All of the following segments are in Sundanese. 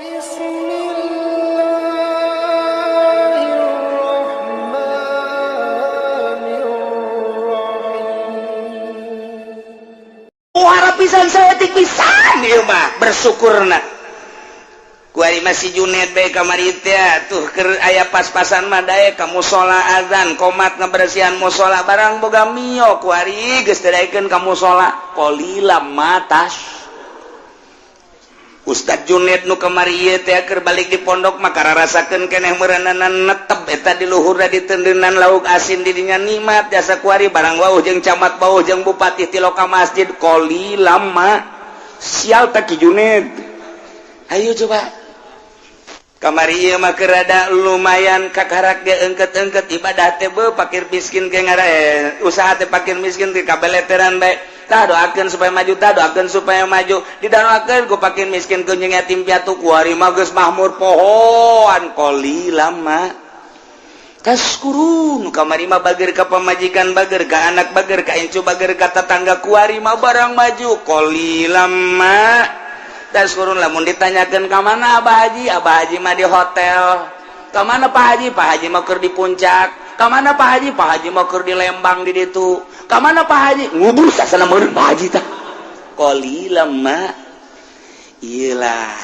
Bismillahirrahmanirrahim. Muhara pisan, saeutik pisan ieu mah bersyukurna. Kuari masih Junet bae kamari teh tuh keur aya pas-pasan mah daek ka musala, azan komat ngebersihan musala, barang boga mio. Kuari geus teu daekeun ka musala. Qalilam ma tas Ustad Junet nu kamari ieu teh keur balik di pondok mah kararasakeun keneh meureunana netep eta di luhurna ditendenan lauk asin di dinya, nikmat jasa. Kuari barang wauh jeung camat, wauh jeung bupati ti loka masjid. Qalilam ma sial tak Ki Junet. Ayo coba, kamari ieu mah keur rada lumayan kakarak ge engket-engket ibadah teh, beuh, pakir miskin ke ngara usaha teh, pakir miskin teh kabeleteran bae. Tah, doakeun supaya maju, tah doakeun supaya maju, didoakeun ku pakir miskin, ku jeung yatim piatu. Kuari mah geus mahmur pohoan. Qalilam ma taskurun. Kamari mah bager ka pamajikan, bager ka anak, bager ka incu, bager ka tetangga. Kuari mah barang maju, qalilam ma taskurun. Lamun ditanyakeun, "Ka mana Abah Haji?" Abah Haji mah di hotel. "Ka mana Pak Haji?" Pak Haji mah keur di puncak. "Ka mana Pak Haji?" Pak Haji mah keur di Lembang di ditu. "Ka mana Pak Haji?" Ngubur sasana meureun Pak Haji tah. Qalilam ma iyalah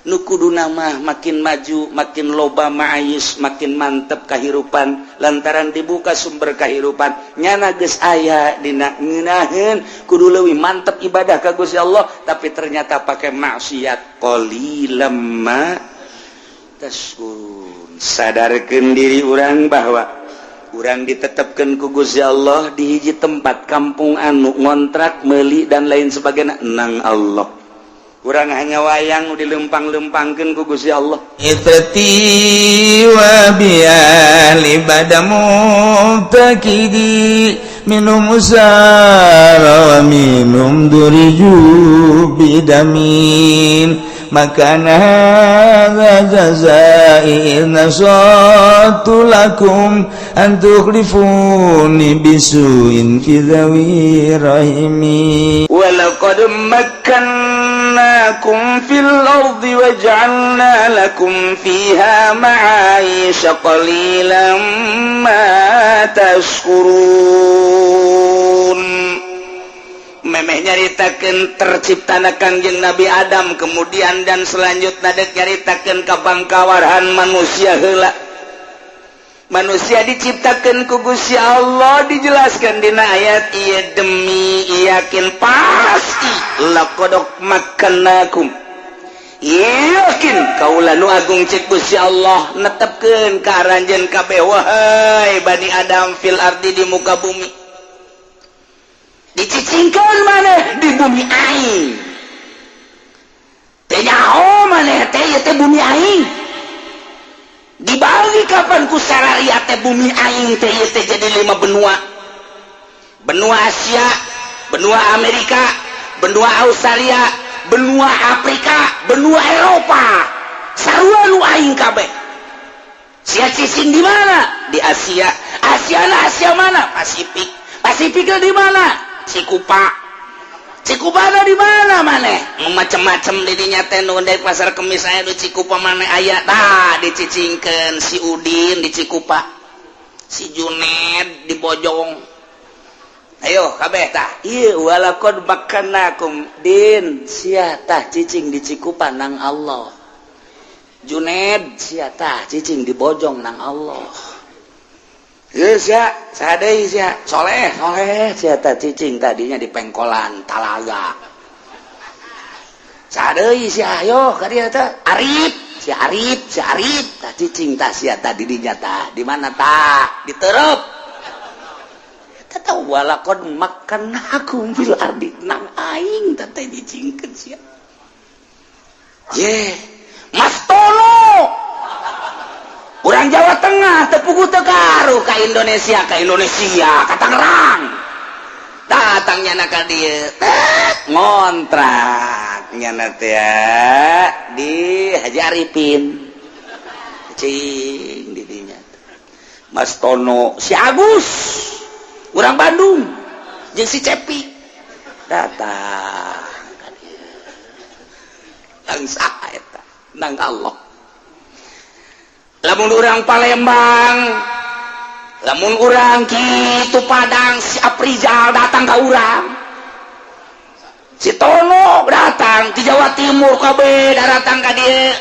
nu kuduna mah makin maju, makin loba ma'ayis, makin mantep kahirupan, lantaran dibuka sumber kahirupan. Nyana geus aya dina ngeunaheun, kudu leuwih mantep ibadah ka Gusti Allah, tapi ternyata pakai maksiat. Qalilam ma taskurun. Sadarkeun diri urang bahwa urang ditetapkan ku Gusti Allah di hiji tempat, kampung anu ngontrak, meuli, dan lain sebagainya nang Allah. Kurang hanya wayang dilempang-lempangkeun ku Gusti Allah. Itrati wa biali badamu takidi minum usara wa minum duriju bidamin makana hadza jazai in nasatu lakum an tukhlifuni bisuin fi dhawi rahimi. Walaqad makkannakum fil ardi waj'alna lakum fiha ma'aisha qalilan ma tashkurun. Memeh nyaritakeun terciptana Kangjeng Nabi Adam, kemudian dan selanjutnya dek nyaritakeun kabangkawaran manusia heula. Manusia diciptakan ku Gusti Allah, dijelaskan dina ayat ieu, demi yakin pasti laqad makkannakum, yakin kaula nu agung, cek Gusti Allah, netepkeun ka aranjeun kabeh, wahai Bani Adam, fil ardi, di muka bumi. Dicicingkeun maneh di bumi aing teh, nyaho maneh teh ieu teh bumi aing. Dibagi kapan ku sararia teh bumi aing teh ieu teh jadi lima benua: benua Asia, benua Amerika, benua Australia, benua Afrika, benua Eropa. Sarua nu aing kabeh. Sia cicing di mana? Di Asia. Asia na Asia mana? Pasifik. Pasifik di mana? Cikupa. Cikupa ada di mana maneh? Macem-macem didinya teh nu dari pasar Kemis aya di Cikupa maneh aya. Tah, dicicingkeun si Udin di Cikupa, si Juned di Bojong. Ayo kabeh tah ieu, walaqad makkannakum din, sia tah cicing di Cikupa nang Allah. Juned, sia tah cicing di Bojong nang Allah. Geus sia, saha deui sia? Soleh, Soleh, sia tah cicing tadinya di Pengkolan Talaga. Saha deui sia? Ayo ka dieu teh. Arif, si Arif, si Arif tah cicing tah sia tah di dinya tah. Di mana tah? Di Terep. Tata walaqad makkannakum fil ardi, nang aing teh teh dicingkeun sia. Ye, Mas Tono orang Jawa Tengah tepugu tekaruh ke Indonesia, ke Indonesia, ke Tangerang datangnya nak ka dieu, ngontrak nyana teh di Haji Arifin, cing di dinya Mas Tono, si Agus orang Bandung jeung si Cepi datang ka dieu. Bangsa eta. Nang Allah. Lamun urang Palembang, lamun urang kitu Padang, si Aprizal datang ka urang, si Tono datang di Jawa Timur, kabeh datang ka dieu.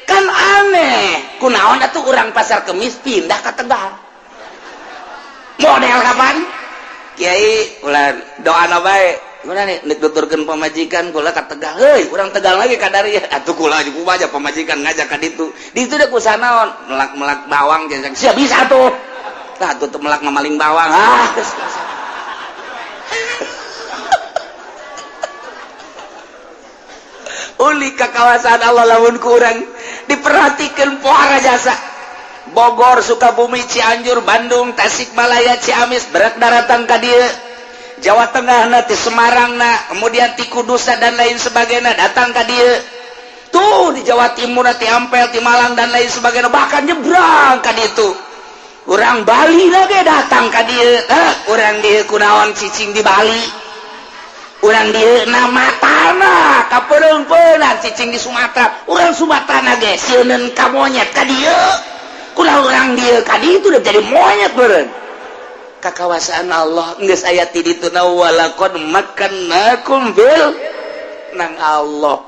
Kan aneh, kunaon atuh urang Pasar Kemis pindah ke Tegal? Model kapan Kiai ulah doana bae gimana nih, nek nuturkeun pamajikan kula ka Tegal, heuy, urang Tegal lagi kadari atuh kula kumaha aja pamajikan ngajak ka ditu. Di itu deh kusanaon melak-melak bawang jeung sia bisa tuh tah tuh melak mamaling bawang, ah geus. Uli ka kawasan Allah lamun ku urang diperhatikan pohara jasa Bogor, Sukabumi, Cianjur, Bandung, Tasikmalaya, Ciamis berak daratan ka dieu. Jawa Tengah na, ti Semarang na, kemudian ti Kudus dan lain sebagainya datang ka dieu. Tuh di Jawa Timur na, ti Ampel, ti Malang dan lain sebagainya, bahkan nyebrang ka ditu. Urang Bali lagi datang ka dieu. Urang dieu kunaon cicing di Bali? Urang dieu nama tanah kapeung-peungan cicing di Sumatera. Urang Sumatera ge sieuneun ka monyet ka dieu. Kulah urang dieu ka ditu udah jadi monyet beureun. Kakawasaan Allah geus aya ti ditu na, walaqad makkannakum fil nang Allah.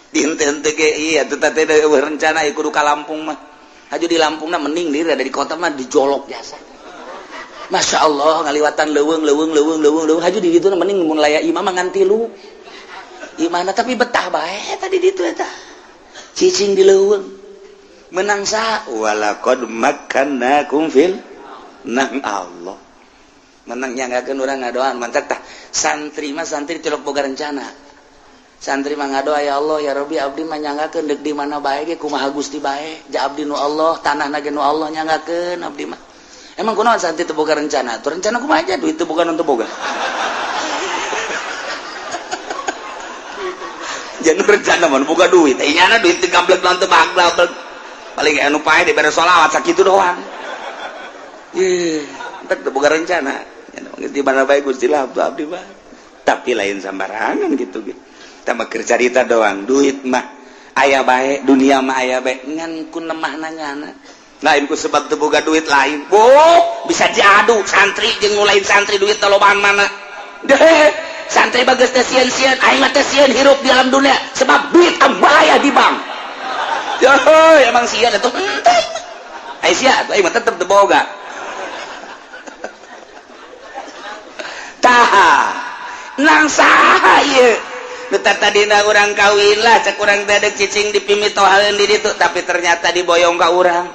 Dinten teh ge iya teu teh rencana kudu ka Lampung mah. Haju di Lampung na mending diri ada di kota mah dijolok jasa. Masya Allah ngaliwatan leuweung leuweung leuweung leuweung leuweung, haju di ditu mending mun laya imah mah ngan tilu. Imahna tapi betah bae tadi ditu eta. Cicing di leuweung. Menang sa walaqad makkannakum fil nang Allah. Menang nyanggakeun urang ngadoan mantak tah santri mah santri tilok boga rencana. Santri mah ngadoa, ya Allah ya Rabbi, abdi mah nyanggakeun deuk di mana bae ge kumaha Gusti bae. Ja abdi nu Allah, tanahna ge nu Allah, nyanggakeun abdi mah. Emang kunaon santri teu boga rencana? Tuh rencana kumaha aja duit teu boga, teu boga. Jangan rencana mah boga duit. Eh nyana duit teu gablek lawan teu baglek. Paling anu pae dibere sholawat sakitu doang. Ye, entek teu boga rencana. Di mana bae Gusti lah abdi mah. Tapi lain sambarangan gitu ge. Tah mah keur carita doang, duit mah aya bae, dunia mah aya bae, ngan ku nemahna nyana. Lain ku sebab teu boga duit lain. Oh, bisa diadu santri jeung nu lain santri duit lobaan mana. Deh, santri bagus teh sieun-sieun, aing mah teh sieun hirup di alam dunia sebab duit ambaya di bank. Yo, emang sieun atuh henteu. Ai sia atuh aing mah tetep teu boga. Tah, nang saha ieu? Nu tadina urang kawin lah cek urang teh deuk cicing di pimitohaeun di ditu, tapi ternyata diboyong ka urang.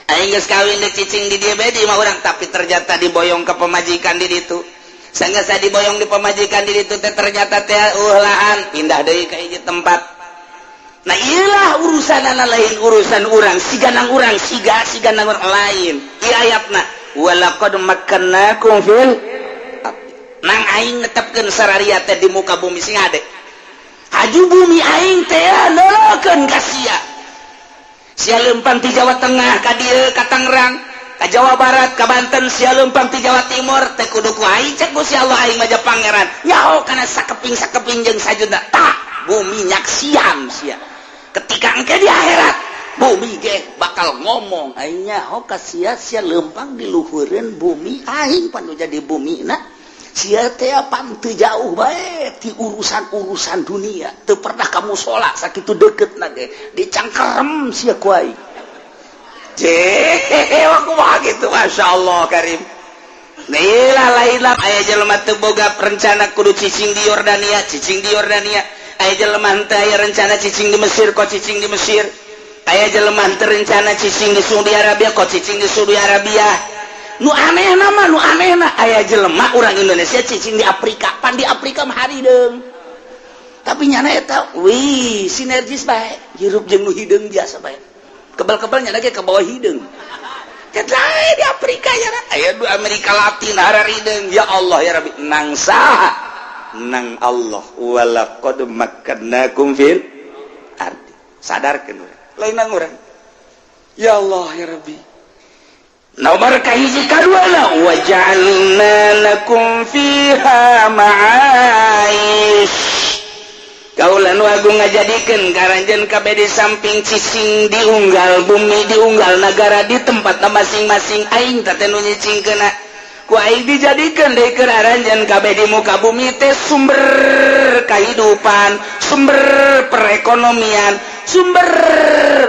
Aing geus kawin deuk cicing di dieu bae di imah urang, tapi ternyata diboyong ke pemajikan di ditu. Sanggeus diboyong di pemajikan di ditu teh ternyata teh lahan pindah deui ka hiji tempat. Nah iyalah urusanana lain urusan urang, siga nang urang siga siga nang urang lain. Ieu ayatna walaqad makkannakum fil nang aing netepkeun sararia teh di muka bumi sing ade. Haju bumi aing teh leulekeun ka sia. Sia leumpang ti Jawa Tengah ka dieu ka Tangerang, ka Jawa Barat, ka Banten, sia leumpang ti Jawa Timur teh kudu ku aing cek Gusti Allah aing mah pangeran. Nyaho kana sakeping-sakeping jeung sajudna. Tah, bumi nyaksian sia. Ketika engke di akhirat, bumi ge bakal ngomong aing nyaho ka sia, sia leumpang di luhureun bumi aing pan nu jadi bumina. Sia teh pan teu jauh bae ti urusan-urusan dunia, teu pernah ka musala sakitu deukeutna ge dicangkerem sia ku aing. Aku mah gitu, Masya Allah Karim. Lah lain lah aya jelema teu boga rencana kudu cicing di Yordania, cicing di Yordania. Aya jelema teu aya rencana cicing di Mesir, kok cicing di Mesir. Aya jelema teu rencana cicing di Saudi Arabia, kok cicing di Saudi Arabia. Nu anehna mah, nu anehna aya jelema urang Indonesia cicing di Afrika, pan di Afrika mah harideung. Tapi nyana eta wih sinergis bae, hirup jeung nu hideung biasa bae. Kebal-kebal nyana ge ka bawah hideung. Lain di Afrika ya, aya du Amerika Latin harideung. Ya Allah ya Rabbi, nang saha? Nang Allah walaqad makkannakum fil ardi. Sadarkeun urang. Lain nang urang. Ya Allah ya Rabbi. Nomor kahiji kaduana waja'alna lakum fiha ma'aish. Kaula nu agung ngajadikeun ka aranjeun kabeh di samping cicing di unggal bumi, di unggal nagara, di tempat masing-masing. Aing teh nu nyicingkeunna, ku aing dijadikeun deui keur aranjeun kabeh di muka bumi teh sumber kehidupan, sumber perekonomian, sumber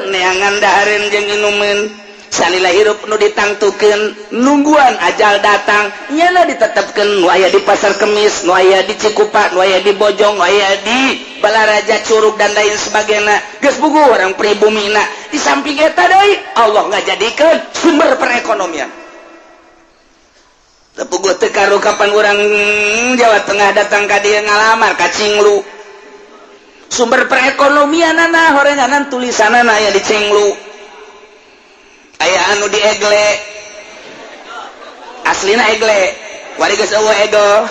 neangan dahareun jeung inumeun. Salila hirup nu ditangtukeun, nungguan ajal datang, nyana ditetepkeun nu aya di Pasar Kemis, nu aya di Cikupa, nu aya di Bojong, nu aya di Balaraja, Curug, dan lain sebagainya. Geus puguh orang pribumina. Di samping eta deui Allah ngajadikeun sumber perekonomian. Teu puguh teu karu kapan urang Jawa Tengah datang ka dieu ngalamar ka Cinglu, sumber perekonomianana horenganan tulisanana aya di Cinglu, aya anu di Egle, aslina Egle, wari geus euweuh Egle,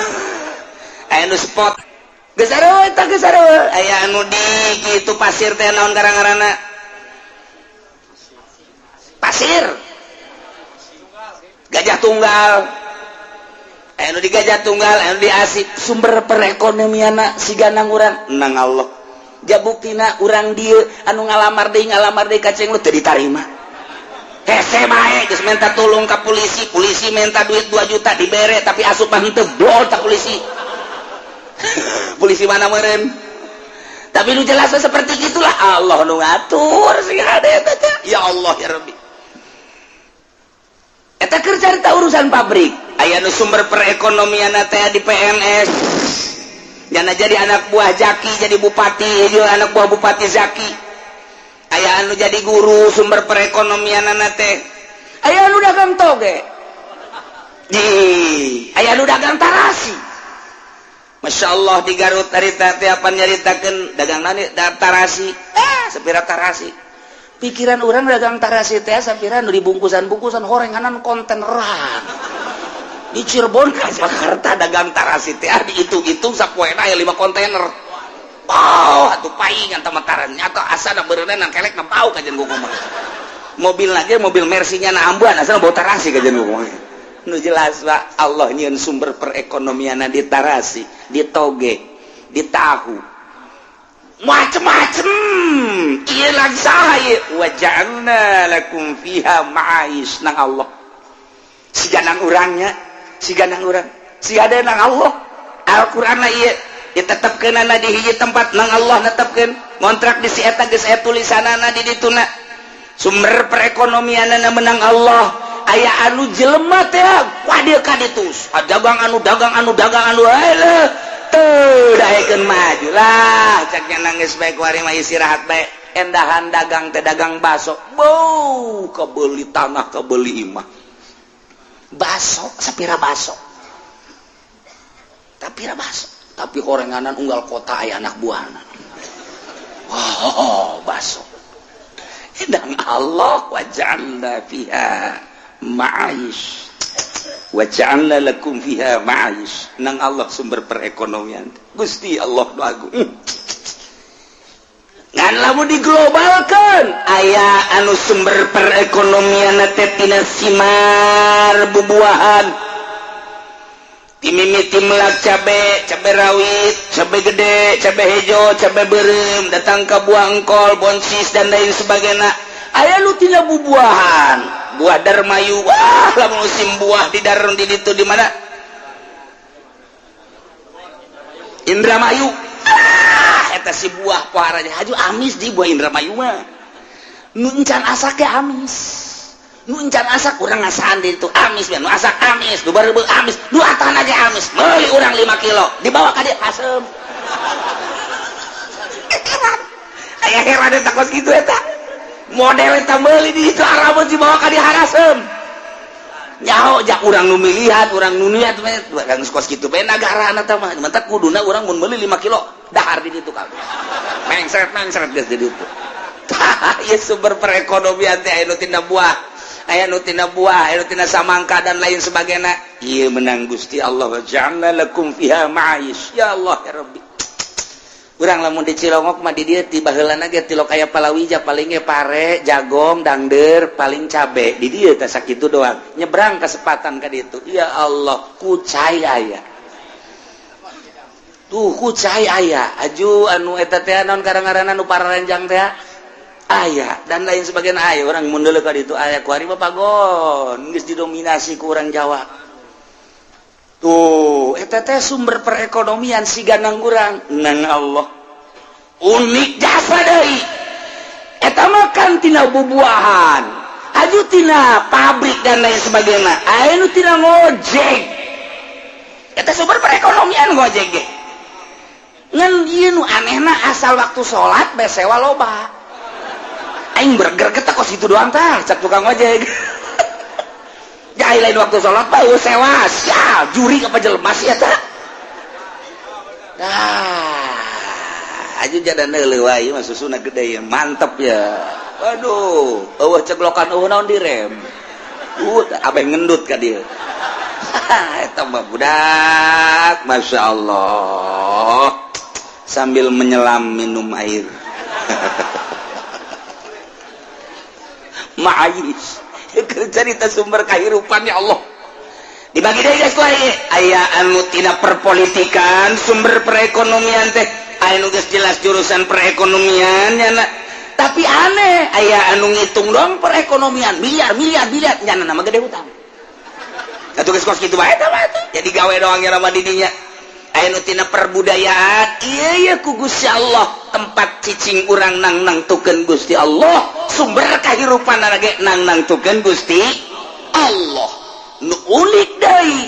aya anu spot geus euweuh eta, geus euweuh. Aya anu di kitu pasir teh, naon garang-garana pasir Gajah Tunggal, aya anu di Gajah Tunggal, aya anu di Asip. Sumber perekonomianna siga nang urang nang Allah. Jabuktina urang dieu anu ngalamar deui, ngalamar deui ka Cenglu teu ditarima. Hese bae geus minta tulung ka polisi, polisi minta duit 2 juta dibere, tapi asup mah henteu, bol tak polisi. Polisi mana meureun? Tapi nu jelasnya seperti itulah Allah nu ngatur sing hade eta teh. Ya Allah ya Rabbi. Eta keur carita urusan pabrik. Aya nu sumber perekonomian teh di PNS. Nyana jadi anak buah Zaki, jadi bupati, jeung anak buah Bupati Zaki. Aya anu jadi guru sumber perekonomian teh, aya anu dagang toge di, aya anu dagang tarasi. Masya Allah, di Garut harita teh apa nyaritakeun dagang nani tarasi, sapira tarasi. Pikiran orang dagang tarasi teh sapira nu dibungkusan-bungkusan horenganan konteneran. Di Cirebon ke Jakarta dagang tarasi teh dihitung-hitung sapoena aya 5 kontainer. Oh, atuh paingan tamataran atau asana beureunan kelek na bau kajian gua mah. Mobil lagi mobil Mercy-nya na ambuan asana bau tarasi kajian gua mah. Nu jelas Pak, Allah nyieun sumber perekonomian di tarasi, di toge, di tahu. Macem-macem. Ieu lagi saha ieu? Wa ja'alna lakum fiha ma'aish nang Allah. Siga nang urangnya, siga nang urang. Siga ada nang Allah. Al-Qur'an lah ieu ditetapkeun di hiji tempat nang Allah, netepkeun ngontrak di si eta geus aya tulisanana di dituna sumber perekonomianana menang Allah. Aya anu jelema teh wah dia ka ditu dagang anu, dagang anu, dagang anu, alah teu daekeun maju lah. Caknya nangis bae, kuari mah istirahat bae, endahan dagang teh dagang baso, bau kebeli tanah, kebeli imah, baso sapira, baso tapi baso, tapi horenganan unggal kota aya anak buahna. Wow, baso dan Allah waja'alna fiha ma'aish, waja'alna lakum fiha ma'aish nang Allah sumber perekonomian. Gusti Allah nu agung. Ngan lamun diglobalkan, aya anu sumber perekonomian teh tina simar bubuahan, timimiti melak cabe, cabe rawit, cabe gede, cabe hejo, cabe berem, datang ke buah engkol, bonsis, dan lain sebagainya. Aya nu tina bubuahan, buah darmayu. Wah, lah musim buah di dalam di itu di mana, Indramayu. Ah, eta si buah poharanya haju amis di buah Indramayu mah. Nu encan asak ge amis, nu encan asak urang ngasaan di itu amis, nu asak amis, nu bareubeuh amis, nu atan aja amis. Meuli urang 5 kilo, dibawa ka dieu asem. Heran aya, heran eta kos kitu, eta model eta meuli di itu arabeun, dibawa ka dieu harasem. Nyaho jak urang nu milihan, urang nu niat kan kos kitu bae nagara eta mah. Mentak kuduna urang mun meuli 5 kilo dahar di ditu kabeh, mengsret mengsret geus di ditu. Tah, ieu sumber perekonomian teh aya nu tina buah, aya nu tina buah, aya nu tina samangka, dan lain sebagainya. Ieu menang Gusti Allah, ja'alna lakum fiha ma'aish. Ya Allah ya Rabbi. Urang lamun di Cilongok mah di dieu ti baheulana ge tilok aya palawija, paling ge pare, jagong, dangder, paling cabe. Di dieu teh sakitu doang. Nyebrang kesempatan ka ditu. Ya Allah, kucai aya. Tuh ku cai aya aju anu eta teh naon karang-ngaranna nu pararenjang teh aya dan lain sebagainya aya. Urang mun deuleu ka ditu aya kuari mah pagon geus didominasi ku urang Jawa. Tuh eta teh sumber perekonomian siga nang urang nang Allah unik jasa deui eta mah kan tina bubuahan aju tina pabrik dan lain sebagainya aya nu tina ngojek eta sumber perekonomian ngojek ge. Ngan ieu nu anehna asal waktu salat bae sewa loba. Aing berger kita kos itu doang tah cak tukang ojek. Ya lain waktu salat bae sewa sia juri apa jelema sih eta. Dah aja jadan deuleu wae mah susuna gede ya mantep ya. Waduh, eueuh ceglokan eueuh naon direm. Abeh ngendut ka dieu. Eta mah budak, Masya Allah. Sambil menyelam minum air. Ma'ayis. Cerita sumber kehidupan ya Allah. Dibagi deui guys ku aya anu tina perpolitikan, sumber perekonomian teh aya nu geus jelas jurusan perekonomian nya. Tapi aneh aya anu ngitung doang perekonomian miliar miliar miliar nyana nama gede hutang. Atuh geus kos kitu bae tah jadi gawe doang nya mah di dinya. Aya nu tina perbudayaan ieu ye ku Gusti Allah tempat cicing urang nang nangtukeun Gusti Allah sumber kahirupan ge nang nangtukeun Gusti Allah. Nu unik deui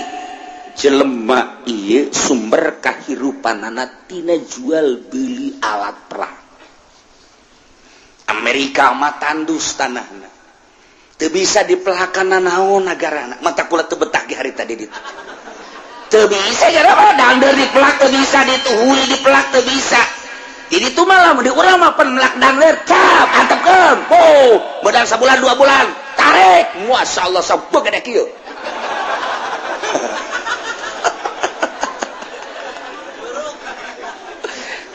jelema ieu sumber kahirupanana tina jual beli alat perang. Amerika mah tandus tanahna teu bisa dipelakan naon nagarana mata kula teu betah ge hari tadi ditu. Teu bisa jadi dangder dipelak teu bisa dituhui dipelak teu bisa. Jadi itu malah di urang mah penelak dangder cap antepkeun. Oh, modal sabulan 2 bulan tarik. Masyaallah sabeu gede kieu.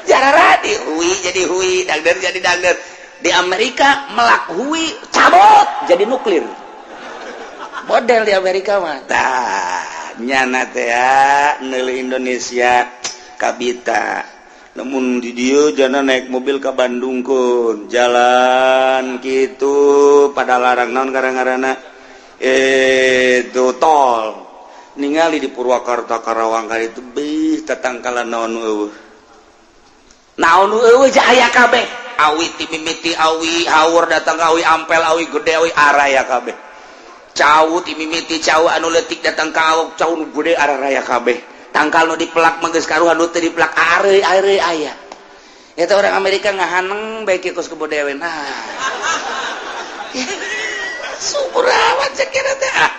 Jarara di hui jadi hui, dangder jadi dangder. Di Amerika melak hui cabut jadi nuklir. Model di Amerika mah. Tah nyana teh neuleuh Indonesia kabita namun di dieu jana naik mobil ke Bandung kun jalan gitu pada larang naon karang-karana itu tol ningali di Purwakarta Karawang kali itu beuh tatangkalan naon eueuh naon eueuh aya kabeh awi ti mimiti awi haur datang ka awi ampel awi gede awi araya kabeh cau ti mimiti cau anu leutik datang ka awok cau nu gede araraya kabeh tangkal nu dipelak mah geus karuhan nu teu dipelak areuy-areuy aya eta orang Amerika ngahaneng bae kieu kos kebo dewe nah subur amat cek teh ah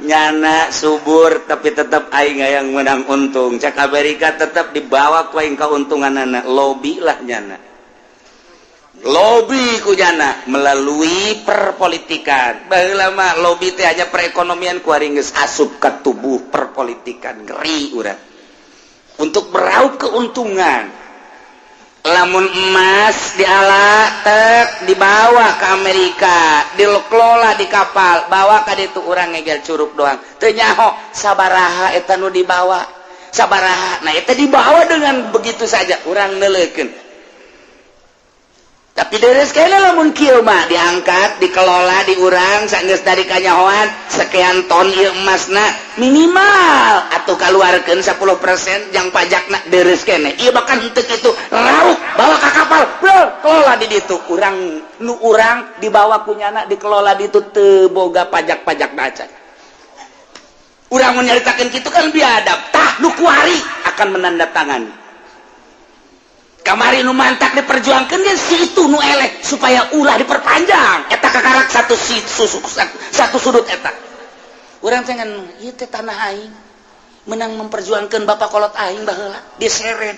nyana subur tapi tetap aing yang menang untung cek Amerika tetap dibawa ku aing kauntunganana lobby lah nyana lobby ku nyana melalui perpolitikan. Baheula mah lobby teh hanya perekonomian ku ari geus asup ka tubuh perpolitikan ngeri urang untuk meraup keuntungan. Lamun emas diala tek dibawa ke Amerika dikelola di kapal bawa ka ditu urang ngegel curug doang teu nyaho sabaraha eta nu dibawa sabaraha nah eta dibawa dengan begitu saja urang neuleukeun. Tapi deres kayaknya lamun kieu mah diangkat, dikelola, diurang, sanggeus dari kanyahoan sekian ton ieu emasna minimal atau kaluarkeun 10% yang pajakna deres kene. Ieu bahkan henteu kitu, raup bawa ka kapal, bro, kelola di ditu. Urang nu urang dibawa ku nyana dikelola di ditu teu boga pajak-pajak baca. Urang menyaritakeun kitu kan biadab. Tah nu kuari akan menandatangani. Kamari nu mantak diperjuangkan kan si itu nu eleh supaya ulah diperpanjang eta kakarak satu satu sudut eta urang teh ngan ieu teh tanah aing menang memperjuangkan bapak kolot aing baheula diseret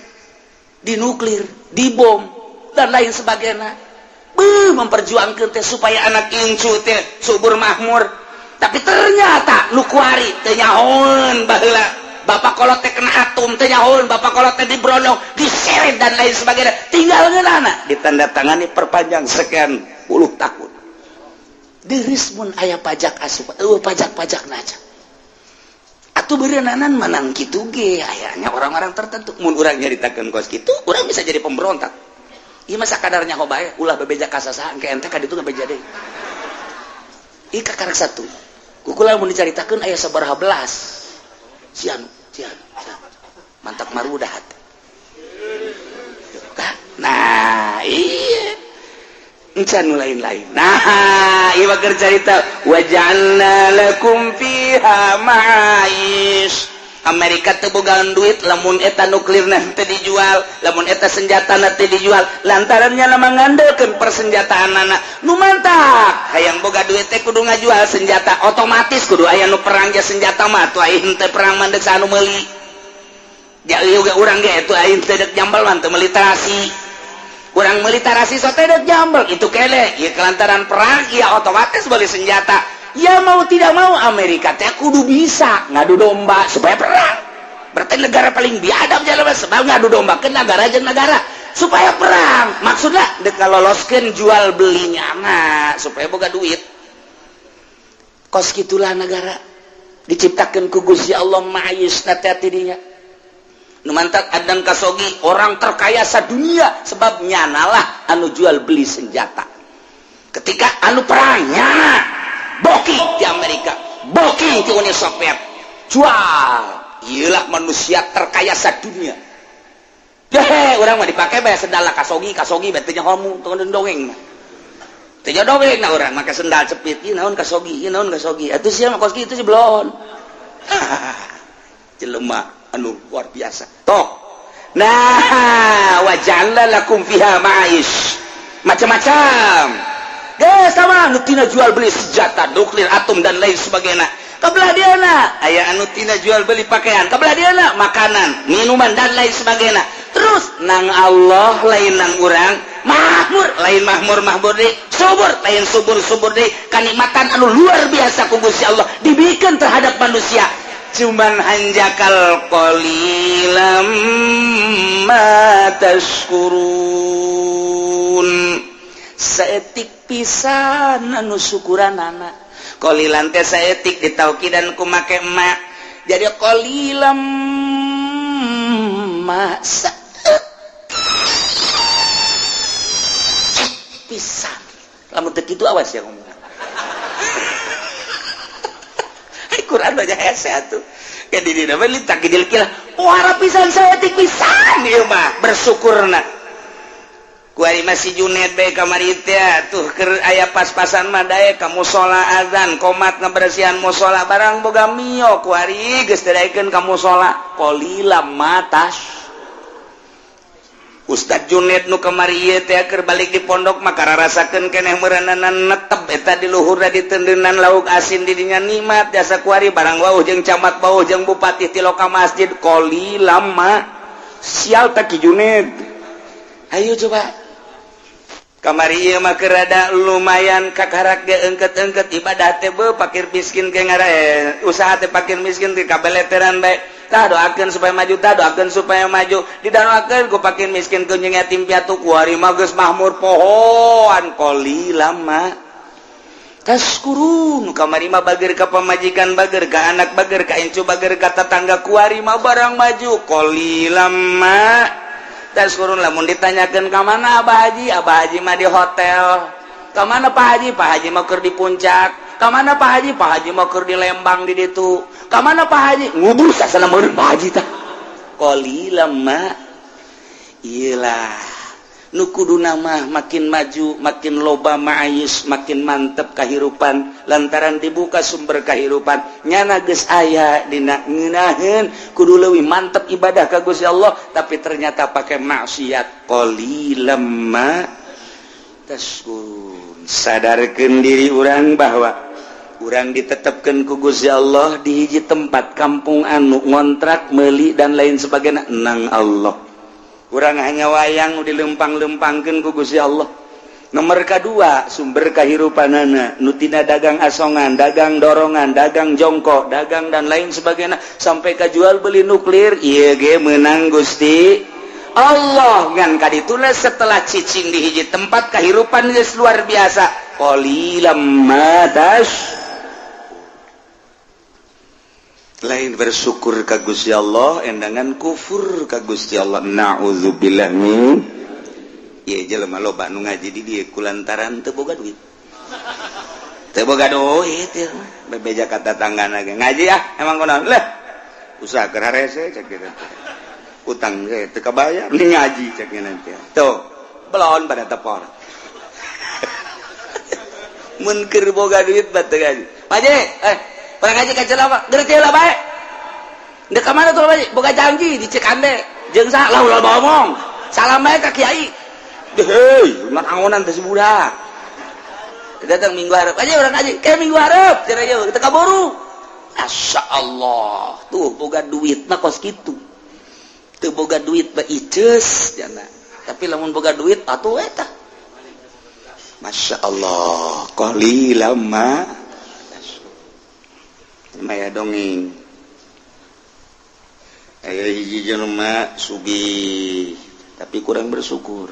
dinuklir dibom dan lain sebagainya beuh memperjuangkan teh supaya anak incu teh subur makmur tapi ternyata nu kuari teh nyahoeun baheula bapak kolot teh kena atom teh nyahoeun bapak kolot teh dibrondong diseret dan lain sebagainya tinggal ngeunana ditandatangani perpanjang sekian puluh tahun deris mun aya pajak asup eueuh pajak-pajak naca Atuh beureunanan menang kitu ge ayanya orang-orang tertentu. Mun urang nyaritakeun kos kitu, urang bisa jadi pemberontak. Ieu mah sakadarnya ho bae, ulah bebeja ka sasaha engke ente ka ditu ngabeja deui. Ieu kakarek satu. Ku kula mun dicaritakeun aya sabaraha belas. Si anu, si anu, si anu. Mantak marudah hati. Nah, iya. Encan nu lain-lain. Nah, ieu mah keur carita waja'alna lakum fiha ma'aish. Amerika teu bogaan duit lamun eta nuklir teh dijual, lamun eta senjata teh dijual, lantarannya lama ngandelkeun persenjataan anak nu mantap. Hayang boga duit teh kudu ngajual senjata, otomatis kudu aya nu perang ge senjata mah tuh aing teh perang mah deuk anu meuli. Ja ieu ge urang ge atuh aing teh deuk jambal mah teu meuli terasi. Urang meuli tarasi so teh deuk jambal itu kele ieu kelantaran perang ieu otomatis beli senjata. Ya mau tidak mau Amerika teh kudu bisa ngadu domba supaya perang. Berarti negara paling biadab jalan sebab ngadu domba ke negara jeung negara supaya perang. Maksudnya dek ngaloloskeun jual belinya mah supaya boga duit. Kos kitulah negara diciptakeun ku Gusti Allah ma'ayis teh tidinya. Nu mantak Adnan Khashoggi orang terkaya sadunia sebab nyanalah anu jual beli senjata. Ketika anu perang nyana booking di Amerika, booking di Uni Soviet, jual. Iyalah manusia terkaya sadunia. Deh, orang mah dipakai bayar sendal Khashoggi, Khashoggi berarti homu, tong dongeng mah. Teu dongeng nah urang make sendal cepit, ieu naon Khashoggi, ieu naon Khashoggi. Atuh sia mah kos kitu sih belon. Jelema anu luar biasa. Toh. Nah, waja'alna lakum fiha ma'aish. Macam-macam. Geus sama anu tina jual beli senjata nuklir, atom dan lain sebagainya. Kabelah dieuna aya anu tina jual beli pakaian, kabelah dieuna makanan, minuman dan lain sebagainya. Terus nang Allah lain nang urang, makmur lain makmur makmur deui, subur lain subur subur deui, kanikmatan anu luar biasa ku Gusti Allah dibikeun terhadap manusia. Cuman hanjakal qalilam ma tashkurun. Saetik pisan anu syukuranana. Qalilan teh saetik ditaukidan ku make ma. Jadi qalilam ma saetik pisan. Lamun teu kitu awas ya ngomong. Quran banyak hese atuh. Jadi dina mah litakidil kilah. Wah pisan saetik pisan ieu mah bersyukurna. Kuari masih Junet bae kamari teh tuh keur aya pas-pasan mah daek ka musala azan komat ngabersihan musala barang boga mio kuari geus daekeun ka musala qalilam matas. Ustad Junet nu kamari ieu teh keur balik di pondok mah kararasakeun keneh meureunana netep eta di luhurna ditendenan lauk asin di dinya nikmat jasa kuari barang wauh jeung camat wauh jeung bupati ti loka masjid qalilam ma sial teh Ki Junet. Ayo coba kamari ieu mah keur rada lumayan kakarak ge engket-engket ibadah teh beuh pakir miskin ke ngara usaha teh pakir miskin teh kabeleteran bae. Tah doakeun supaya maju, tah doakeun supaya maju. Didoakeun ku pakir miskin ku jeung yatim piatu kuari mah geus mahmur pohoan qalilam ma tashkurun. Kamari mah bager ka pamajikan, bager ka anak, bager ka incu, bager ka tetangga kuari mah barang maju qalilam ma tashkurun. Lamun ditanyakeun ka mana Abah Haji, Abah Haji mah di hotel. Ka mana Pak Haji? Pak Haji mah keur di puncak. Ka mana Pak Haji? Pak Haji mah keur di Lembang di ditu. Ka mana Pak Haji? Ngubur sasana meureun Pak Haji tah. Qalilam ma iyalah nu kuduna mah makin maju, makin loba ma'ayis, makin mantep kahirupan lantaran dibuka sumber kahirupan nyana geus aya dina ngeunaheun kudu leuwih mantep ibadah ka Gusti Allah, tapi ternyata pakai maksiat qalilam ma tashkurun. Sadarkeun diri urang bahwa urang ditetepkeun ku Gusti Allah di hiji tempat kampung anu ngontrak meuli dan lain sebagainya nang Allah. Urang hanya wayang dilempang-lempangkeun ku Gusti Allah. Nomor kedua sumber kahirupanana nu tina dagang asongan, dagang dorongan, dagang jongkok, dagang dan lain sebagainya sampai ka jual beli nuklir ieu ge meunang Gusti Allah. Ngan kadituna setelah cicing di hiji tempat kahirupan geus luar biasa qalilam ma tas. Lain bersyukur ka Gusti Allah, endangan kufur ka Gusti Allah. Na'udzubillah min. Ieu jelema loba nu ngaji di dieu kulantaran teu boga duit. Teu boga duit ieu mah. Bebeja ka tatanggana ge ngaji ah emang kunaon? Lah usaha keur harese cek kitu. Utang ge teu kabayar nih ngaji cek nanti. Tuh, belon pada tepor. Mun keur boga duit mah teu ngaji. Paje, urang ngaji ka celama, geus lah bae. Ndek ka mana tuh Paje? Boga janji di Cikande. Jeung saha lah ulah ngomong. Salam bae ka kiai. Hei, angonan teh si budak. Datang minggu hareup aja urang ngaji. Kayak minggu hareup cenah ieu teu kaburu. Masya Allah, tuh boga duit mah kos kitu. Teu boga duit mah iceus jana. Tapi lamun boga duit atuh eta. Masya Allah, qalilan ma maya dongeng. Aya hiji jelema sugih tapi kurang bersyukur.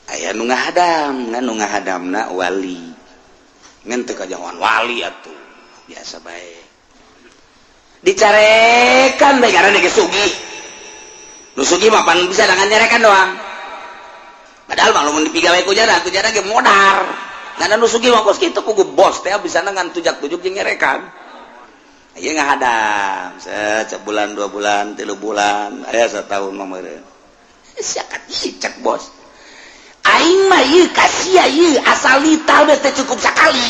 Aya nu ngahadam, ngan nu ngahadamna wali. Ngan teu kajawan wali atuh, biasa bae. Dicarekan bae karena dia sugih. Nu sugih mah pan bisa dengan nyarekan doang. Padahal mah lamun dipigawe ku jana, ku jana ge modar. Ngan nu sugih mah kos kitu kugu bos teh bisa ngan tujak-tujuk jeung nyarekan. Ieu ngahadam, set sebulan, 2 bulan, 3 bulan, aya satahun mah meureun. Siakat cek bos. Aing mah ieu ka sia ieu asal nitah we teh cukup sakali.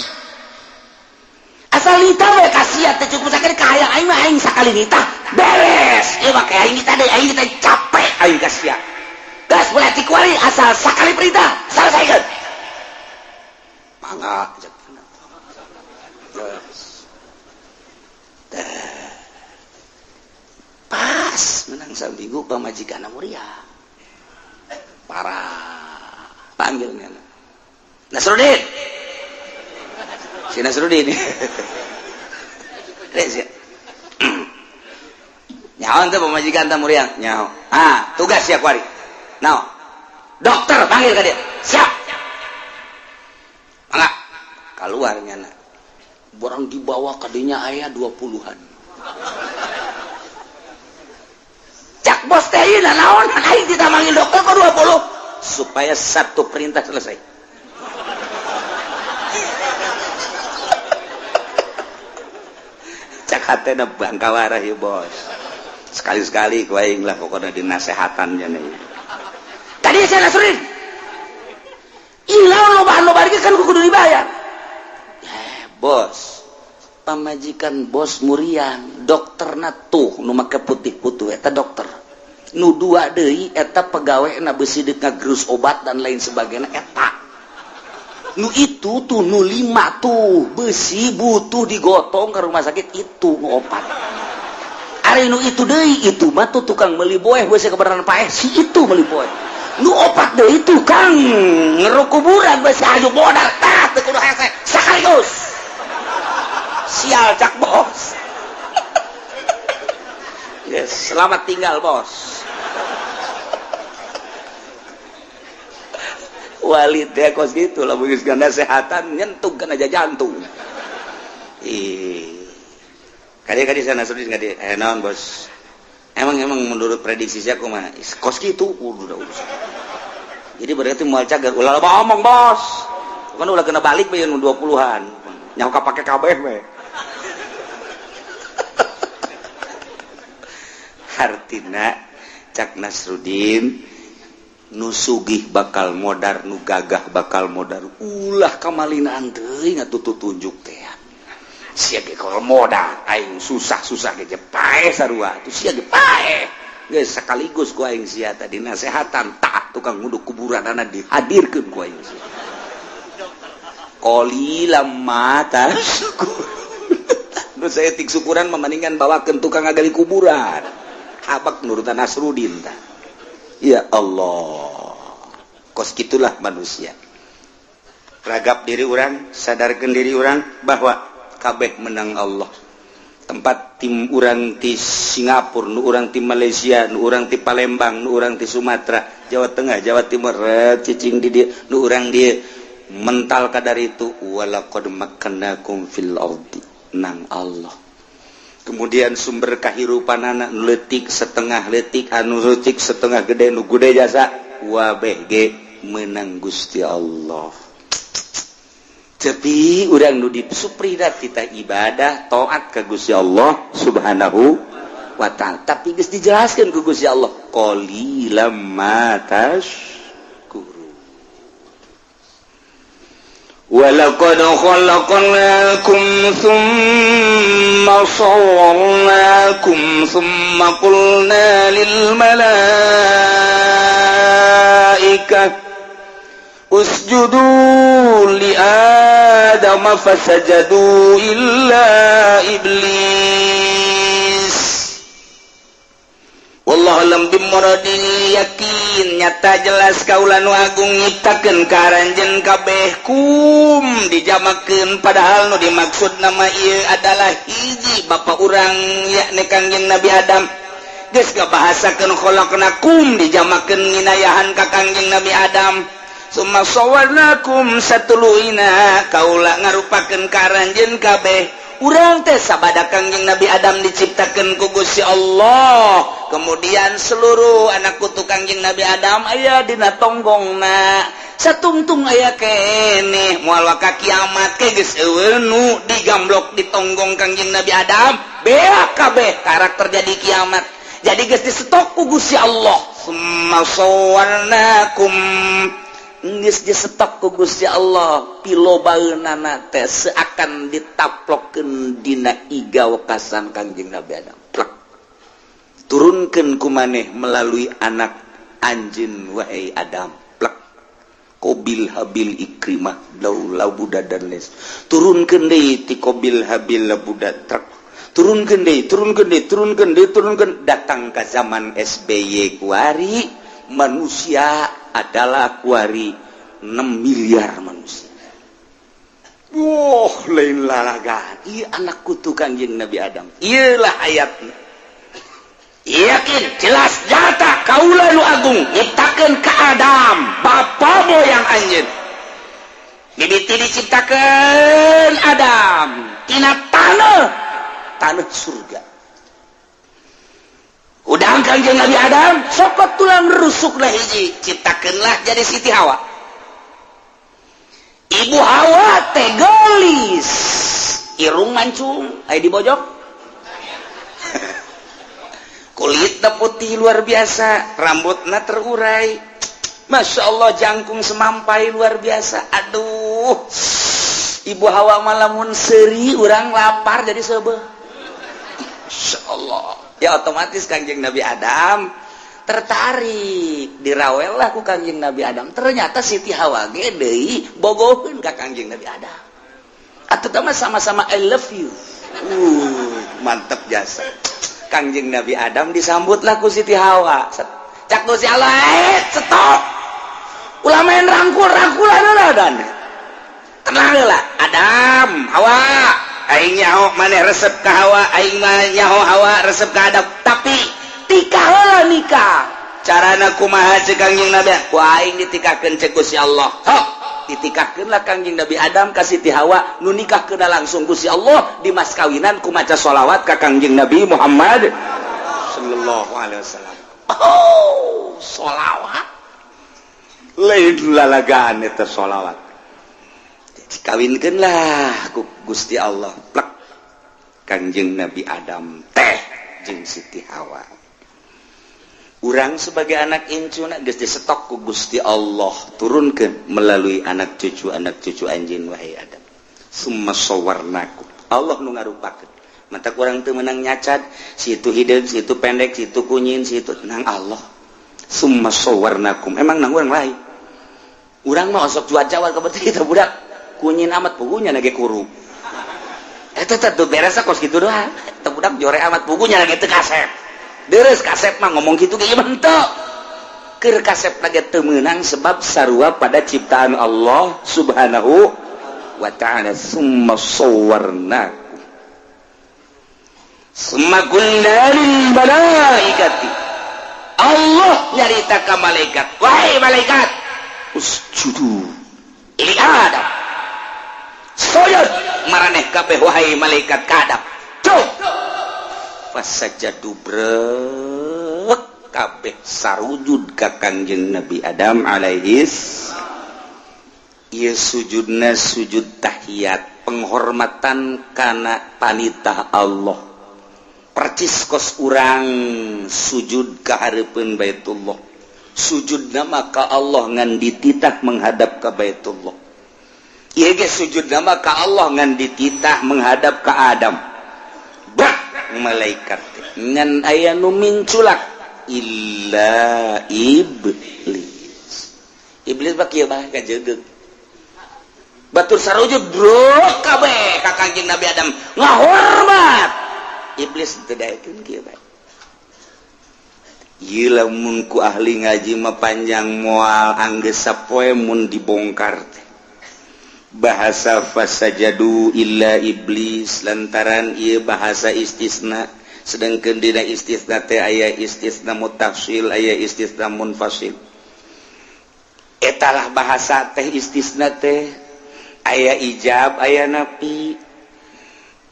Asal nitah we ka sia teh cukup sakali kahayang aing mah aing sakali nitah beres. Ieu mah kayak aing nitah deui, aing nitah capek aing ka sia. Gas boleh tikuari asal sakali perintah selesaikan. Mangga cek. Pas menang saminggu pamajikan muria. Parah. Panggilnya Nasruddin. Si Nasruddin. Nyaho teh pamajikan teh muriang. Nyaho. Ah, tugas sia kuari. Naon? Dokter panggil ka dia. Siap. Mangga. Kaluar nyana. Barang dibawa kadinya aya 20-an. Cak bos teh ieu naon aing kita manggil dokter kok 20 supaya satu perintah selesai. Cak hatena bangkawarah ieu bos. Sekali-sekali ku aing lah pokona dinasehatan nya. Tadi saya Nasruddin. Ilah loba-loba kan kudu dibayar. Bos, pamajikan bos muriang, dokterna tuh nu make putih-putih eta dokter. Nu dua deui eta pegawena beusi deuk ngagerus obat dan lain sebagainya eta. Nu itu tuh nu 5 tuh beusi butuh digotong ke rumah sakit itu nu 4. Ari nu itu deui itu mah tuh tukang meuli boeh beusi kebenaran paeh si itu meuli boeh. Nu 4 deui tukang ngeruk kuburan beusi aju modal tah teu kudu hese sekaligus. Sial cak bos. Yes, selamat tinggal bos. Walid teh kos gitu lah geus nasehatan nyentuh kana jantung. Ih. Kadi-kadi sana Nasruddin kadi naon bos. Emang menurut prediksi saya kumaha? Kos kitu udah urusan. Jadi berarti moal cager ulah loba omong bos. Kan ulah kena balik bae nu 20-an. Nyaho ka pake kabeh we. Hartina cak Nasruddin nu sugih bakal modar nu gagah bakal modar ulah kamalinaan teuing atuh tutunjuk teh. Sia ge kalau modar aing susah-susah ge paeh sarua atuh sia ge paeh. Geus sekaligus ku aing sia tadi nasehatan tak tukang nguduk kuburanana dihadirkeun ku aing sia. Qalilan ma tashkur. Nu saeutik syukuran mah mendingan bawakeun tukang ngagali kuburan. Habak nurutan Nasruddin tah. Ya Allah. Kos kitulah manusia. Ragap diri urang, sadarkeun diri urang bahwa kabeh menang Allah. Tempat tim urang ti Singapura, nu urang ti Malaysia, nu urang ti Palembang, nu urang ti Sumatera, Jawa Tengah, Jawa Timur, cicing di dieu, nu urang dieu mental kadar itu walaqad makkannakum fil ardi. Nang Allah. Kemudian sumber kehidupan anak letik setengah letik, anu letik setengah gede, nu gede jasa wabeh ge menang Gusti Allah. Tapi urang nu disupridat kita ibadah taat ke Gusti Allah Subhanahu wa Ta'ala, tapi geus dijelaskan ku Gusti Allah, qalilam ma tashkurun. Walaqad khalaqnakum thumma sawwarnakum thumma qulna lil malaikah usjudu li Adam fasajadu illa iblis. Wallahu a'lam bimuradi. Yakin, nyata, jelas kaula nu agung nyiptakeun ka aranjeun kabeh. Kum dijamakeun, padahal nu dimaksud nama ieu adalah hiji bapa urang, yakni Kangjeng Nabi Adam. Geus ngabahasakeun khalaqnakum, dijamakeun nginayahan ka Kangjeng Nabi Adam. Summa sawwarnakum, satuluyna kaula ngarupakeun ka aranjeun kabeh. Urang teh sabada Kangjeng Nabi Adam diciptakeun ku Gusti Allah, kemudian seluruh anak putu Kangjeng Nabi Adam aya dina tonggongna, satungtung aya keneh moal waka kiamat ke geus euweuh nu digamblok di tonggong Kangjeng Nabi Adam. Beak kabeh karakter jadi kiamat. Jadi geus disetok ku Gusti Allah. Summa sawwarnakum, geus disetok ku Gusti Allah, pilobaeunana teh seakan ditaplokeun dina iga wekasan Kangjeng Nabi Adam. Plek. Turunkeun ku maneh melalui anak anjeun, wahai Adam. Plek. Kobil, Habil, Ikrimah, Labuda dan les. Turunkeun deui ti Kobil, Habil, Labuda, truk. Turunkeun deui, turunkeun deui, turunkeun deui, turunkeun, datang ke zaman SBY kuari. Manusia adalah kuari 6 miliar manusia. Wah, lain lalagan. Iya, anak putu Kanjeng Nabi Adam. Iyalah ayatnya. Yakin, jelas, nyata kaula nu agung nyiptakeun ka Adam, bapa moyang anjeun. Mimiti diciptakeun Adam tina tanah, tanah surga. Udah Kanjeng Nabi Adam sokot tulang rusuk lah hiji, ciptakeunlah jadi Siti Hawa. Ibu Hawa teh gelis, irung mancung, aya di bojok, kulitnya putih luar biasa, rambutnya terurai, masya Allah, jangkung semampai luar biasa. Aduh, Ibu Hawa malamun seri, urang lapar jadi seubeuh. Masya Allah. Ya, otomatis Kangjeng Nabi Adam tertarik, dirawel lah ku Kangjeng Nabi Adam. Ternyata Siti Hawa ge deui bogoheun ka Kangjeng Nabi Adam atau sama-sama I love you. Mantep jasa. Kangjeng Nabi Adam disambutlah ku Siti Hawa. Cak Gusti Allah, eh, stop, ulah main rangkul rangkulan lah, dan tenang lah Adam, Hawa. Aing nyaho maneh resep ka Hawa, aing mah nyaho Hawa resep ka Adam, tapi tikah heula, nikah. Carana kumaha cek Kangjeng Nabi? Ku aing ditikahkeun, cek Gusti Allah. Hok, ditikahkeun lah Kangjeng Nabi Adam ka Siti Hawa. Nu nikahkeun langsung Gusti Allah, di mas kawinan ku maca sholawat ka Kangjeng Nabi Muhammad sallallahu alaihi wasallam. Oh, sholawat lain lalagaan eta sholawat. Dikawinkeun lah ku Gusti Allah, plek, Kangjeng Nabi Adam teh jeung Siti Hawa. Urang sebagai anak incu geus disetok ku Gusti Allah, turunkan melalui anak cucu, anak cucu anjeun, wahai Adam. Summa sawarnakum, Allah nu ngarupakeun. Mata kurang teu meunang nyacat, situ hideung, situ pendek, situ kunyin, situ nang Allah. Summa sawarnakum, emang nang urang lain. Urang mah osok cuaca kebetul itu budak kunyin amat, pugunya lagi kuru. Eta teh tuh beres kos kitu doang. Eta budak jore amat, pugunya lagi teu kasep. Deres kasep mah ngomong gitu kayak bentuk. Keur kasep lagi teu meunang, sebab sarua pada ciptaan Allah Subhanahu wa Ta'ala. Summa sawwarnakum, summa qulna lil malaikati, Allah nyarita ka malaikat, wahai malaikat, usjudu li Adam. Sujud maraneh kabeh wahai malaikat ka Adam. Cuk. Fasajadu brek kabeh sarujud ka Kangjeng Nabi Adam alaihis. Ieu sujudna sujud tahiyat, penghormatan kana panitah Allah. Percis kos urang sujud ka hareupeun Baitullah. Sujudna maka Allah ngan dititah menghadap ka Baitullah. Ieu ge sujudna maka Allah ngan dititah menghadap ka Adam. Bak malaikat ngan aya nu minculak illa iblis. Iblis mah kieu bae kajegeug. Batur sarujud bro kabeh ka Kangjeng Nabi Adam ngahormat. Iblis teu daekeun kieu bae. Ieu lamun ku ahli ngaji mah panjang moal anggeus sapoe mun dibongkar teh. Bahasa fasajadu illa iblis lantaran ieu bahasa istisna, sedangkeun dina istisna teh aya istisna mutafsil, aya istisna munfasil. Etalah bahasa teh istisna teh aya ijab aya napi.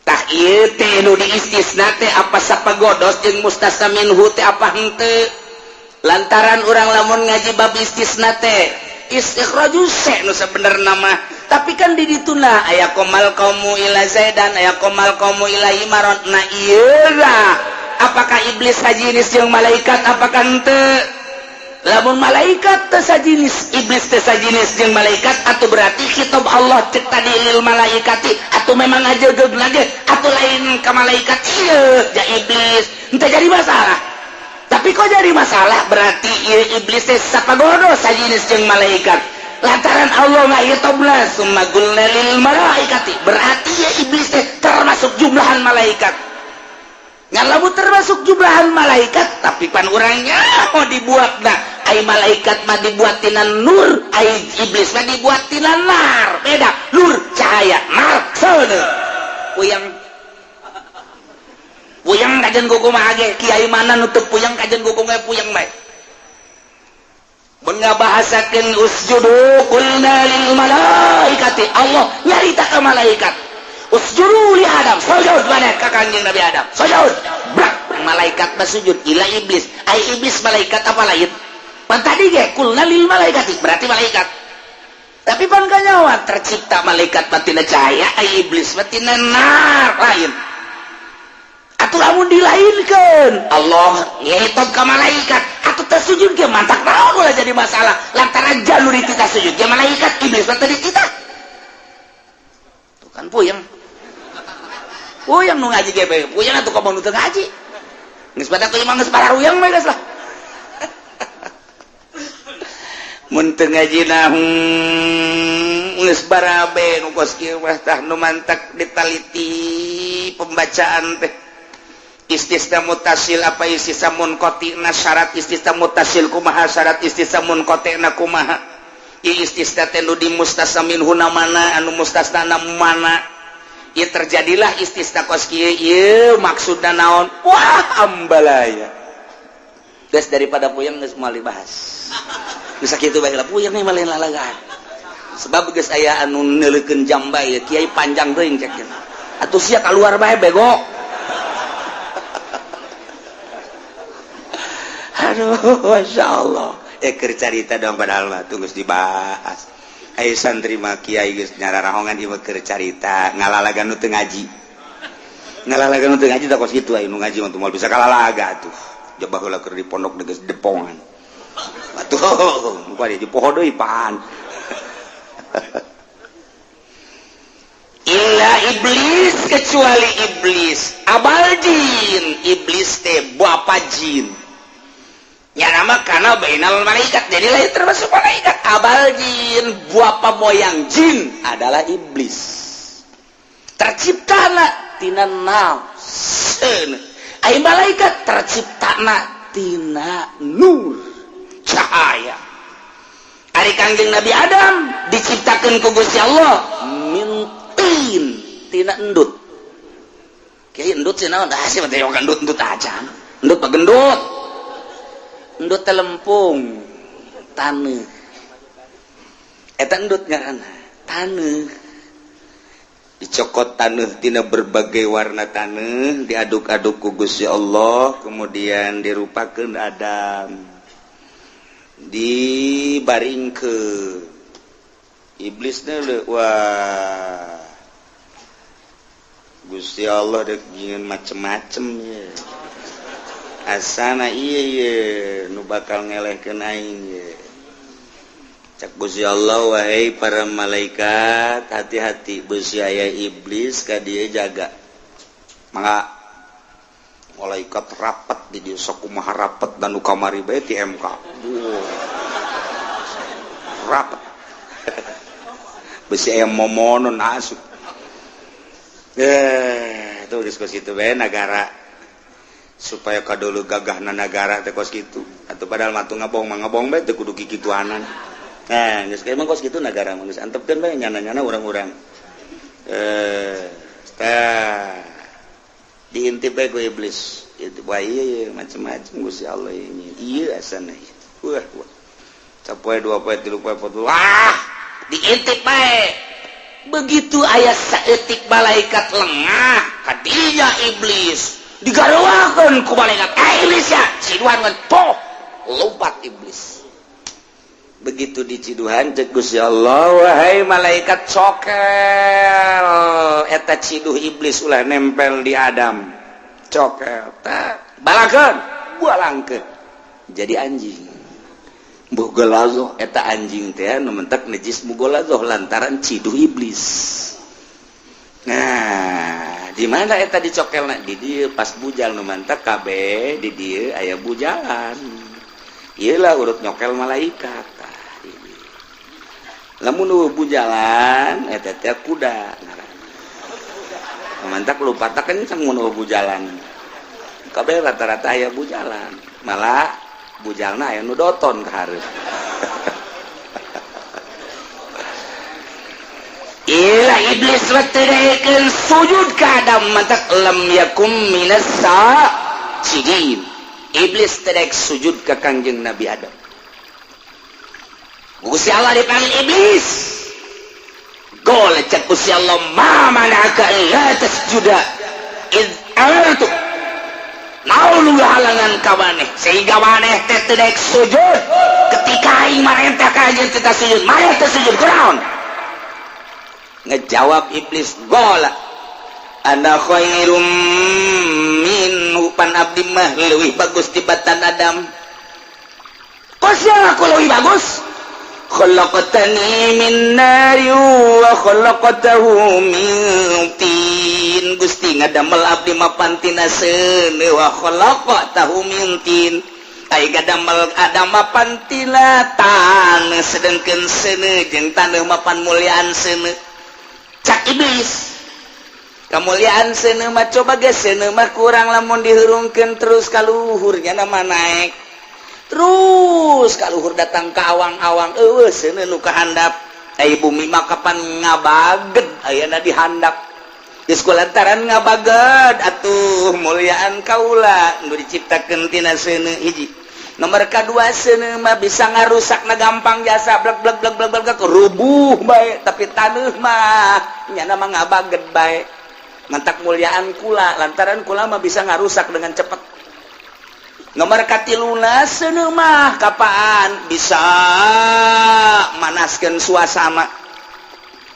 Tah ieu teh nu diistisna teh apa sapagodos jeung mustasna minhu teh apa henteu. Lantaran urang lamun ngaji bab istisna teh istikhraju se nu sabenerna mah, tapi kan di dituna aya qomal qaumu ila zaidan, aya qomal qaumu ila himaron. Nah ieu lah apakah iblis sajinis jeung malaikat apakah henteu? Lamun malaikat teu sajinis, iblis teu sajinis jeung malaikat, atau berarti khitab Allah cek tadi lil malaikati atau memang ngajegeug lagi atau lain ka malaikat ieu ja iblis henteu jadi masalah. Tapi kok jadi masalah berarti ieu iblis teh sapagodo sajinis jeung malaikat. Lantaran Allah ngahitobna summa qulna lil malaikati, berarti ieu iblis teh termasuk jumlahan malaikat. Ngan lamun termasuk jumlahan malaikat tapi pan urangnya mau dibuat nah ai malaikat mah dibuat tina nur, ai iblis mah dibuat tina nar. Beda, nur cahaya, nar seuneu. Puyeng puyeng kajen kumaha ge kiai mana nutup puyeng kajen kumaha puyeng bae. Mun ngabahasakeun usjudu qulna lil malaikati, Allah nyarita ka malaikat usjudu li Adam, sujud maneh ka Kangjeng Nabi Adam, sujud. Brak malaikat mah sujud ila iblis. Ai iblis malaikat apa lain? Pan tadi ge qulna lil malaikati berarti malaikat. Tapi pan kanyawa tercipta malaikat mah tina cahaya, ai iblis mah tina nar lain. Atuh lamun dilainkeun Allah ngitab ka malaikat atuh teu sujud ge mantak naon ulah jadi masalah lantaran jalur dititah sujud ge malaikat, iblis mah teu dititah. Tuh kan puyeng. Puyeng nu ngaji ge puyeng atuh komo nu teu ngaji. Geus badak teh mah geus pararuyang mah geus lah. Mun teu ngaji nah geus barabe nu kos kieu mah tah nu mantak ditaliti pembacaan teh. Istisna mutasil apa istisna munqati-na, syarat istisna mutasil kumaha, syarat istisna munqati-na kumaha. Ieu istisna teh nu di mustasna minhu na mana, anu mustasna na mana. Ieu terjadilah istisna kos kieu, ieu maksudna naon? Wah, ambalaya. Geus daripada puyeng geus moal dibahas. Geus sakitu bae lah puyeng mah lain lalagaan. Sebab geus aya anu neuleukeun jambay kiai panjang teuing cek. Atuh sia kaluar bae bego. Aduh, Masya Allah. Keur carita dong padahal mah tunggu dibahas. Ayo santri mah kiai geus nyararahongan ieu keur carita ngalalagan nu teu ngaji. Ngalalagan nu teu ngaji tah kos kitu aya nu ngaji mah moal bisa kalalaga atuh. Jaba heula keur di pondok geus depongan. Atuh, muka di poho deui pan. Illa iblis kecuali iblis. Abal jin, iblis teh bapa jin. Ya nama karena bainal malaikat, jadi lain termasuk malaikat. Abal jin, bapa moyang jin adalah iblis. Terciptana tina nafs. Ai malaikat terciptana tina nur, cahaya. Ari Kangjeng Nabi Adam diciptakeun ku Gusti Allah min tin, tina endut. Kiai endut sih naon? Ah sih mah teh endut-endut aja. Endut mah gendut. Endut telempung taneuh. Eta endut ngaranna, taneuh. Dicokot taneuh tina berbagai warna taneuh, diaduk-aduk ku Gusti Allah, kemudian dirupakeun Adam, dibaringkeun iblisnya. Wah, Gusti Allah dek nyieun macem-macem ya. Asana iya ye nu bakal ngelehkeun aing ye. Cak Gusti Allah, "Wahai para malaikat, hati-hati, bisi aya iblis ka dieu, jaga." Mangga malaikat rapat di dieu, sakumaha rapat dan nu kamari bae ti MK. Wow. Rapat, bisi aya momonon asup. Eh, itu geus kos kitu bae nagara, supaya kadulu gagahna nagara teh kos kitu atau padahal mah ngabong mah ngabong bae, teu kudu kikituanan. Nah, geus emang kos kitu nagara mah, geus antepkeun bae nyana-nyana urang-urang. Eh, tah diintip bae ku iblis. Itu wah, iya, iya macam-macam Gusti Allah ini. Iya asana ieu. Wah, wah. Sapoe, dua poe, tilu poe, empat, wah, diintip bae. Begitu aya saeutik malaikat lengah, kadinya iblis digaruakeun ku malaikat. Eh, iblis ya, ciduhan kan, poh, lompat iblis. Begitu diciduhan, cek Gusti Allah, "Wahai malaikat, cokel eta ciduh iblis, ulah nempel di Adam." Cokel tak balakeun, balangkeun jadi anjing mughallazoh. Eta anjing teh nu mentek najis mughallazoh lantaran ciduh iblis. Nah, di mana eta dicokelna? Di dieu, pas bujal. Nu mantak kabeh di dieu aya bujalan. Iyalah urut nyokel malaikat. Tah, ini lamun nu bujalan eta teh kuda ngaranna. Mantak lupa tak kencang mun bujalan. Kabeh rata-rata aya bujalan, malah bujalna aya nu doton ka hareup. Ila iblis teu sujud ka Adam, mantak lam yakum minas sajidin. Iblis teu sujud ka Kangjeng Nabi Adam. Gusti Allah dipanggil iblis. Gol, cek Gusti Allah, ma mana'aka la tasjuda id amartu? Naon nu halangan ka maneh sehingga maneh teh teu daek sujud ketika aing marentah ka anjeun teu sujud? Maneh teu sujud kunaon? Ngejawab iblis, gola ana khairum minhu, pan abdi mah leuwih bagus tibatan Adam. Kos aku leuwih bagus? Khalaqtani min nari wa khalaqtahu min tin. Gusti ngadamel abdi mapan tina seuneu, wa khalaqtahu min tin. Ai ngadamel Adam mapan tina taneuh, sedengkeun seuneu jeung taneuh mapan muliaan seuneu. Cak iblis, kemuliaan seuneu mah coba ge seuneu mah kurang lamun dihurungkeun terus kaluhurnya, nama naik terus kaluhur, datang ke awang-awang, eueuh seuneu nu kahandap. Ai bumi mah kapan ngabaged ayeuna dihandap. Geus lantaran ngabaged atuh muliaan kaula nu diciptakeun tina seuneu. Hiji nomor kedua, seuneu mah bisa ngarusak na gampang jasa, blek blek blek blek blek, rubuh bae. Tapi taneuh mah nyana mah ngabaged bae. Mantak muliaan kula lantaran kula mah bisa ngarusak dengan cepat. Nomor katiluna, seuneu mah kapaan bisa manaskeun suasana.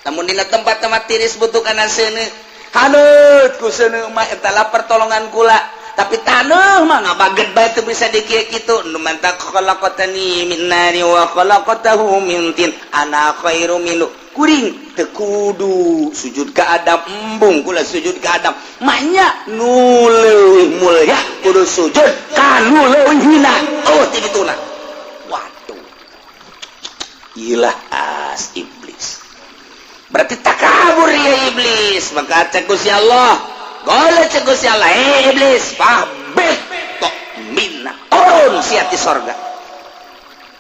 Namun dina tempat-tempat tiris butuh kana seuneu, haneut ku seuneu mah, eta lah pertolongan kula. Tapi taneuh mah ngabaged bae, teu bisa dikieu kitu. Nu mantak khalaqtani min nari wa khalaqtahu min tin, ana khairu minhu, kuring teu kudu sujud ka Adam. Embung kula sujud ka Adam, maknya nu leuwih mulia kudu sujud ka nu leuwih hina. Oh, ti dituna. Waduh, ilah as iblis berarti takabur ya iblis. Maka cek Gusti Allah, golek cek Gusti Allah, "Eh iblis, fahbit tok minna, turun sia ti sorga,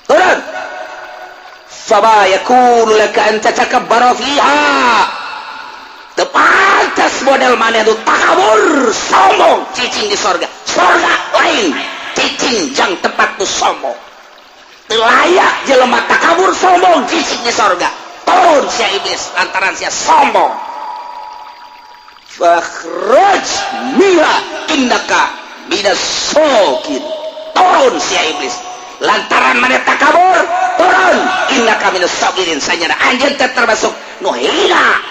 turun. Fama yakunu laka an tatakabbara fiha." Teu pantas model maneh itu takabur, sombong, cicing di sorga. Sorga lain cicing jang tempat tu sombong. Teu layak jelema takabur, sombong, cicing di sorga. Turun sia iblis lantaran sia sombong. Fakhruj minha innaka minas shaghirin. Turun sia iblis, lantaran maneh takabur, turun. Innaka minas shaghirin, sanyana anjeun teh termasuk nu hina.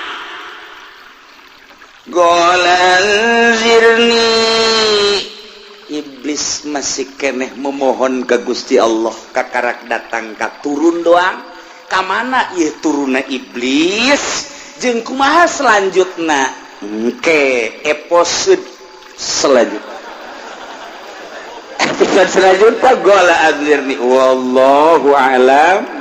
Qala anzirni. Iblis masih keneh memohon ke Gusti Allah, kakarak datang ka turun doang. Ka mana ieu turunna iblis jeung kumaha selanjutna? Engke episode selanjutnya, episode selanjutnya. Qala anzirni, wallahu alam.